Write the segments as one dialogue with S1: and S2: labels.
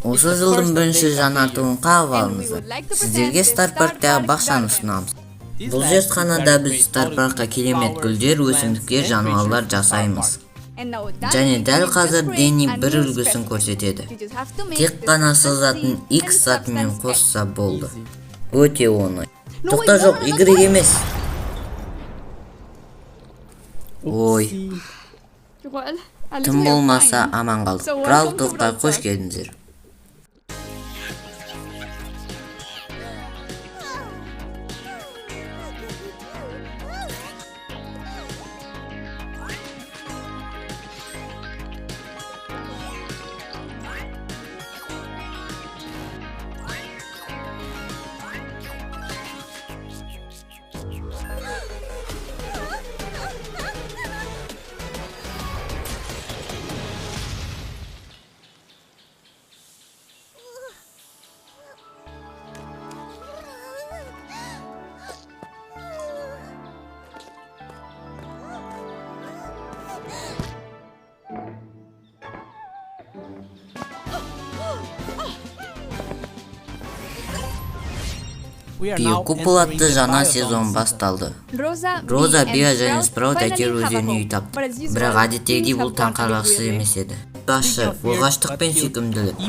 S1: Осы жылдың бірінші жаңартуын қағып алыңыздар. Сіздерге Стар Парктағы бақшаны ұсынамыз. Бұл зертханада біз Стар Паркқа керемет гүлдер, өсімдіктер, жануарлар жасаймыз. Және дәл қазір Дэнни бір үлгісін көрсетеді. Тек қана С затын X затымен қосса болды. Өте оңай. Тоқта, жоқ, Y емес. Ой, тым болмаса аман қалдық. Brawl Talkқа қош келдіңіздер. Биокупол атты жаңа сезон басталды. Роза, Биа және Спраут әйтеуір өздеріне үй тапты. Бірақ әдеттегідей бұл таңқаларлықсыз емес еді. Басшы, оғаштық пен сүйкімділік.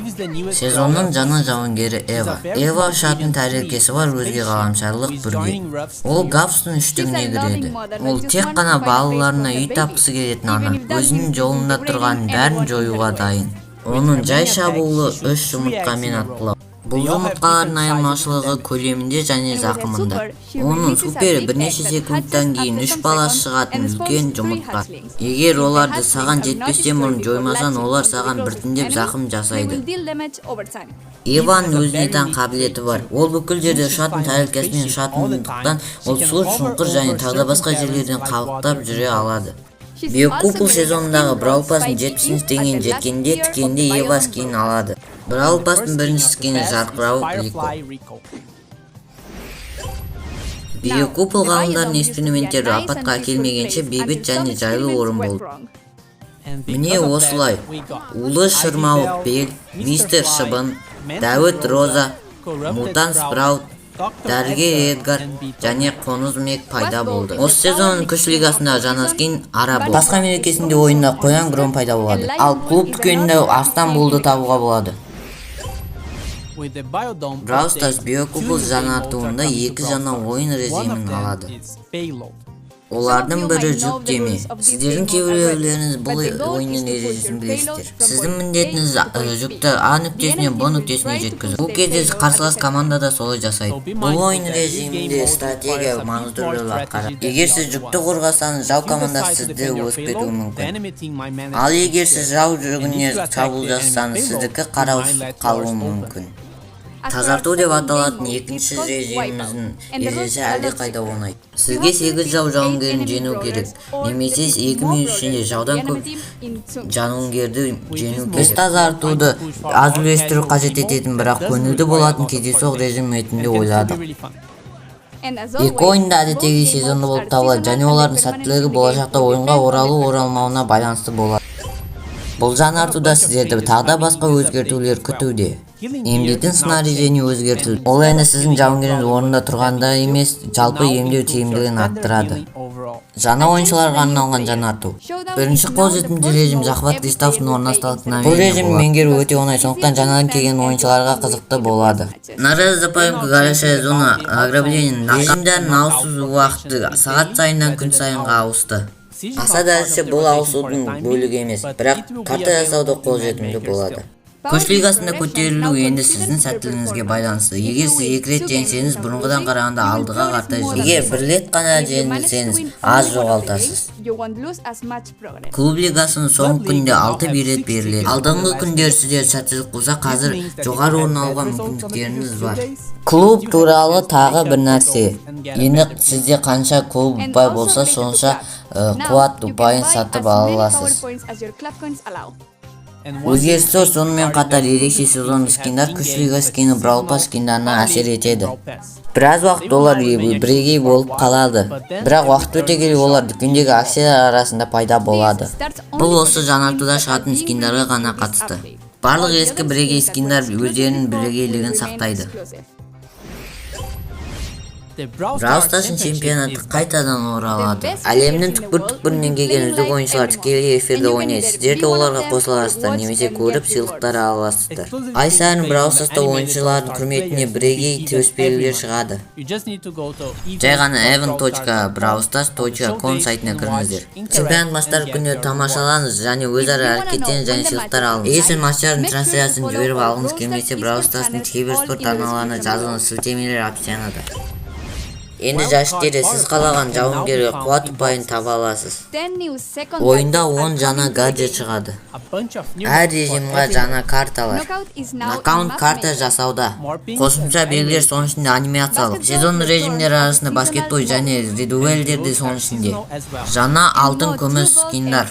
S1: Сезонның жаңа жауынгері Эва. Эва ұшатын тәрелкесі бар өзге ғаламшарлық бүрге. Ол Гавстың үштігіне кіреді. Ол тек қана балаларына үй тапқысы келетін ана. Өзінің жолында тұрғанның бәрін жоюға дайын. Оның жай шабуылы үш жұмыртқамен атқылау. Бұл жұмыртқалардың айырмашылығы көлемінде және зақымында. Оның супері бірнеше секундтан кейін үш баласы шығатын үлкен жұмыртқа. Егер оларды саған жетпестен бұрын жоймасаң, олар саған біртіндеп зақым жасайды. Эваның өзіне тән қабілеті бар. Ол бүкіл жерде ұшатын тәрелкесімен ұшатындықтан, ол су, шұңқыр және тағы да басқа жерлерден қалықтап жүре алады. Биокупол сезонындағы Brawl Pass'ың 70 деңгейіне жеткенде тікенде Ева скинін алады. Brawl Pass'ың бірінші скині жарқырауық Рико. Биокупол ғалымдардың эксперименттері апатқа әкелмегенше бейбіт және жайлы орын болды. Міне осылай, улы шырмауық Бел, мистер Шыбын, Дәуіт Роза, Мутант Спраут, дәрігер Эдгар және Қоңыз Мек пайда болды. Осы сезонның күш лигасындағы жаңа скин Ара болды. Пасха мерекесінде ойында қоян Гром пайда болады. Ал клуб дүкенінде арыстан Булды табуға болады. Brawl Stars Биокупол жаңартуында екі жаңа ойын режимін алады. Олардың бірі жүктеме. Сіздердің кейбіреулеріңіз бұл ойынның ережесін білесіздер. Сіздің міндетіңіз жүкті А нүктесінен Б нүктесіне жеткізу. Бұл кезде қарсылас команда да солай жасайды. Бұл ойын режимінде стратегия маңызды рөл атқарады. Егер сіз жүкті қорғасаңыз, жау командасы сізді озып кетуі мүмкін. Ал егер сіз жау жүгіне шабуыл жасасаңыз, сіздікі қараусыз қалуы мүмкін. Тазарту деп аталатын екінші режиміміздің ережесі әлдеқайда оңай. Сізге 8 жау жауынгерін жеңу керек, немесе 2 минут ішінде жаудан көп жауынгерді жеңу керек. Біз тазартуды аз үлестіру қажет ететін, бірақ көңілді болатын кездейсоқ режим ретінде ойладық. Екі ойын да әдеттегідей сезонды болып табылады және олардың сәттілігі болашақта ойынға оралу-оралмауына байланысты болады. Бұл жаңартуда сіздерді тағы да басқа өзгертулер күтуде. Емдейтін снаряжение өзгертілді. Ол енді сіздің жауынгеріңіз орнында тұрғанда емес, жалпы емдеу тиімділігін арттырады. Жаңа ойыншыларға арналған жаңарту. Бірінші қолжетімді режим захват кристалловтың орналастырылатын. Бұл режимді меңгеру өте оңай, сондықтан жаңадан келген ойыншыларға қызықты болады. Награда за поимку, горящая зона, ограбление режимдерінің ауысу уақыты сағат сайыннан күн сайынға ауысты. Аса дәрежеде бұл ауысудың бөлігі емес, бірақ карта жасауда қолжетімді болады. Күш лигасында көтерілу енді сіздің сәттілігіңізге байланысты. Егер сіз екі рет жеңсеңіз, бұрынғыдан қарағанда алдыға қарай жылжисыз. Егер бір рет қана жеңілсеңіз, аз жоғалтасыз. Клуб лигасының соңғы күнінде 6 билет беріледі. Алдыңғы күндері сіздер сәтсіздік болса, қазір жоғары орын алуға мүмкіндіктеріңіз бар. Клуб туралы тағы бір нәрсе. Енді сізде қанша клуб ұпай болса, сонша қуат ұпайын сатып ала аласыз. Өзгерістер сонымен қатар ерекше сезонды скиндар, күш лига скині Brawl Pass скиндарына әсер етеді. Біраз уақыт олар бірегей болып қалады, бірақ уақыт өте келе олар дүкендегі акциялар арасында пайда болады. Бұл осы жаңартуда шығатын скиндарға ғана қатысты. Барлық ескі бірегей скиндар өздерінің бірегейлігін сақтайды. Brawl Stars'ın чемпионаты қайтадан оралады. Әлемнің түкпір-түкпірінен келген үздік ойыншылар тікелей эфирде ойнайды. Сіздер де оларға қосыла аласыздар немесе көріп, сыйлықтар ала аласыздар. Ай сайын Brawl Stars'та ойыншылардың құрметіне бірегей төсбелгілер шығады. Жай ғана event.brawlstars.com сайтына кіріңіздер. Чемпионат матчтар күні тамашалаңыз және өзара әрекеттеніңіз және сыйлықтар алыңыз. Егер сіз матчтардың трансляциясын жіберіп алғыңыз келмесе, Brawl Stars'тың киберспорт арналарына жазылыңыз, сілтемелер описанияда. Енді жәшіктерде сіз қалаған жауынгерге қуат ұпайын таба аласыз. Ойында 10 жаңа гаджет шығады. Әр режимға жаңа карталар. Нокаут карта жасауда. Қосымша белгілер, соның ішінде анимациялық. Сезон режимдері арасында баскетбол және дуэльдерде, соның ішінде. Жаңа алтын, күміс скиндар.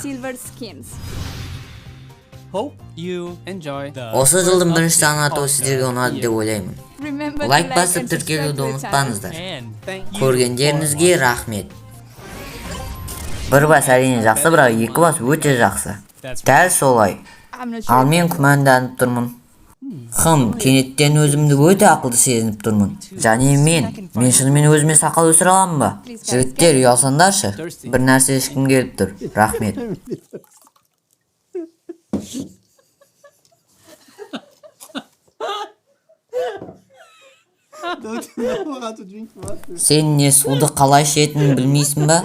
S1: Осы жылдың бірінші санаты сіздерге ұнады деп ойлаймын. Лайк басып, тіркелуді ұмытпаңыздар. Көргендеріңізге рахмет. Бір бас әрине жақсы, бірақ екі бас өте жақсы. Дәл солай. Ал мен күмәнданып тұрмын. Хм, кенеттен өзімді өте ақылды сезініп тұрмын. Және мен шынымен өзіме сақал өсіре аламын ба? Жігіттер, ұялсаңдаршы. Бір нәрсе ішкім келіп тұр. Рахмет.
S2: Don't know how to drink water.
S1: Сен не, суды қалай ішетінін білмейсің ба?